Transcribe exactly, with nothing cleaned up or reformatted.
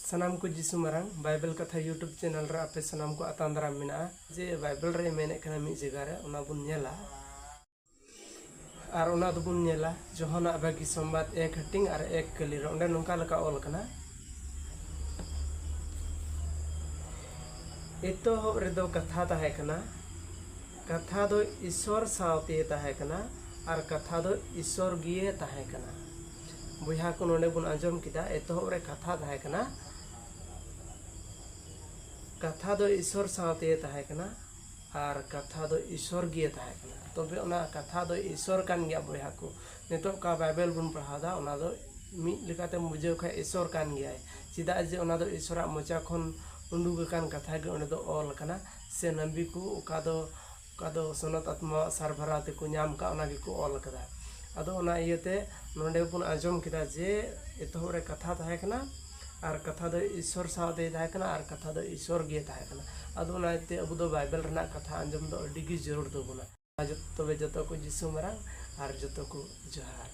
ᱥᱟᱱᱟᱢ ᱠᱚ ᱡᱤᱥᱩ ᱢᱟᱨᱟᱝ ᱵᱟᱭᱵᱮᱞ ᱠᱟᱛᱷᱟ YouTube ᱪᱮᱱᱮᱞ ᱨᱮ ᱟᱯᱮ ᱥᱟᱱᱟᱢ ᱠᱚ ᱟᱛᱟᱝ ᱫᱟᱨᱟᱢ ᱢᱮᱱᱟᱜᱼᱟ᱾ ᱡᱮ ᱵᱟᱭᱵᱮᱞ ᱨᱮ ᱢᱮᱱᱮᱫ ᱠᱟᱱᱟ ᱢᱤᱫ ᱡᱟᱭᱜᱟ ᱨᱮ, ᱚᱱᱟ ᱵᱚᱱ ᱧᱮᱞᱟ᱾ ᱟᱨ ᱚᱱᱟ ᱫᱚᱵᱚᱱ ᱧᱮᱞᱟ ᱡᱚᱦᱟᱱᱟᱜ ᱵᱷᱟᱹᱜᱤ ᱥᱚᱢᱵᱟᱫ ᱮᱠ ᱦᱟᱹᱴᱤᱧ ᱟᱨ ᱮᱠ ᱠᱟᱹᱞᱤ ᱨᱮ᱾ ᱚᱸᱰᱮ ᱱᱚᱝᱠᱟ ᱞᱮᱠᱟ ᱚᱞ ᱠᱟᱱᱟ, ᱮᱛᱚᱦᱚᱵ ᱨᱮᱫᱚ ᱠᱟᱛᱷᱟ ᱛᱟᱦᱮᱸ ᱠᱟᱱᱟ, ᱠᱟᱛᱷᱟ ᱫᱚ ᱤᱥᱚᱨ ᱥᱟᱶᱛᱮ ᱛᱟᱦᱮᱸ ᱠᱟᱱᱟ, ᱟᱨ ᱠᱟᱛᱷᱟ ᱫᱚ ᱤᱥᱚᱨ ᱜᱮ ᱛᱟᱦᱮᱸ ᱠᱟᱱᱟ᱾ ᱵᱚᱭᱦᱟ ᱠᱚ, ᱱᱚᱰᱮ ᱵᱚᱱ ᱟᱸᱡᱚᱢ ᱠᱮᱫᱟ, ᱮᱛᱚᱦᱚᱵ ᱨᱮ ᱠᱟᱛᱷᱟ ᱛᱟᱦᱮᱸ ᱠᱟᱱᱟ, ᱠᱟᱛᱷᱟ ᱫᱚ ᱤᱥᱚᱨ ᱥᱟᱶᱛᱮ ᱛᱟᱦᱮᱸ ᱠᱟᱱᱟ, ᱟᱨ ᱠᱟᱛᱷᱟ ᱫᱚ ᱤᱥᱚᱨ ᱜᱮ ᱛᱟᱦᱮᱸ ᱠᱟᱱᱟ᱾ ᱛᱚᱵᱮ ᱚᱱᱟ ᱠᱟᱛᱷᱟ ᱫᱚ ᱤᱥᱚᱨ ᱠᱟᱱ ᱜᱮᱭᱟ ᱵᱚᱭᱦᱟ ᱠᱚ᱾ ᱱᱤᱛᱚᱜ ᱚᱠᱟ ᱵᱟᱭᱵᱮᱞ ᱵᱚᱱ ᱯᱟᱲᱦᱟᱣ ᱮᱫᱟ, ᱚᱱᱟ ᱫᱚ ᱢᱤᱫ ᱞᱮᱠᱟᱛᱮᱢ ᱵᱩᱡᱷᱟᱹᱣ ᱠᱷᱟᱡ ᱤᱥᱚᱨ ᱠᱟᱱ ᱜᱮᱭᱟᱭ, ᱪᱮᱫᱟᱜ ᱡᱮ ᱚᱱᱟ ᱫᱚ ᱤᱥᱚᱨᱟᱜ ᱢᱚᱪᱟ ᱠᱷᱚᱱ ᱩᱰᱩᱠ ᱟᱠᱟᱱ ᱠᱟᱛᱷᱟ ᱜᱮ ᱚᱸᱰᱮ ᱫᱚ ᱚᱞ ᱟᱠᱟᱱᱟ᱾ ᱥᱮ ᱱᱟᱵᱤ ᱠᱚ ᱚᱠᱟ ᱫᱚ, ᱚᱠᱟ ᱫᱚ ᱥᱚᱱᱚᱛ ᱟᱛᱢᱟ ᱥᱟᱨᱵᱷᱟᱨᱟ ᱛᱮᱠᱚ ᱧᱟᱢ ᱠᱟᱜ, ᱚᱱᱟ ᱜᱮᱠᱚ ᱚᱞ ᱟᱠᱟᱫᱟ᱾ ᱟᱫᱚ ᱚᱱᱟ ᱤᱭᱟᱹᱛᱮ ᱱᱚᱰᱮ ᱵᱚᱱ ᱟᱸᱡᱚᱢ ᱠᱮᱫᱟ ᱡᱮ ᱮᱛᱚᱦᱚᱵ ᱨᱮ ᱠᱟᱛᱷᱟ ᱛᱟᱦᱮᱸ ᱠᱟᱱᱟ, ᱟᱨ ᱠᱟᱛᱷᱟ ᱫᱚ ᱤᱥᱚᱨ ᱥᱟᱶᱛᱮᱭ ᱛᱟᱦᱮᱸ ᱠᱟᱱᱟ, ᱟᱨ ᱠᱟᱛᱷᱟ ᱫᱚ ᱤᱥᱚᱨ ᱜᱮ ᱛᱟᱦᱮᱸ ᱠᱟᱱᱟ᱾ ᱟᱫᱚ ᱚᱱᱟ ᱤᱭᱟᱹᱛᱮ ᱟᱵᱚ ᱫᱚ ᱵᱟᱭᱵᱮᱞ ᱨᱮᱱᱟᱜ ᱠᱟᱛᱷᱟ ᱟᱸᱡᱚᱢ ᱫᱚ ᱟᱹᱰᱤ ᱜᱮ ᱡᱟᱹᱨᱩᱲ ᱛᱟᱵᱚᱱᱟ᱾ ᱡᱚᱛ-, ᱛᱚᱵᱮ ᱡᱚᱛᱚ ᱠᱚ ᱡᱤᱥᱩ ᱢᱟᱨᱟᱝ ᱟᱨ ᱡᱚᱛᱚ ᱠᱚ ᱡᱚᱦᱟᱨ᱾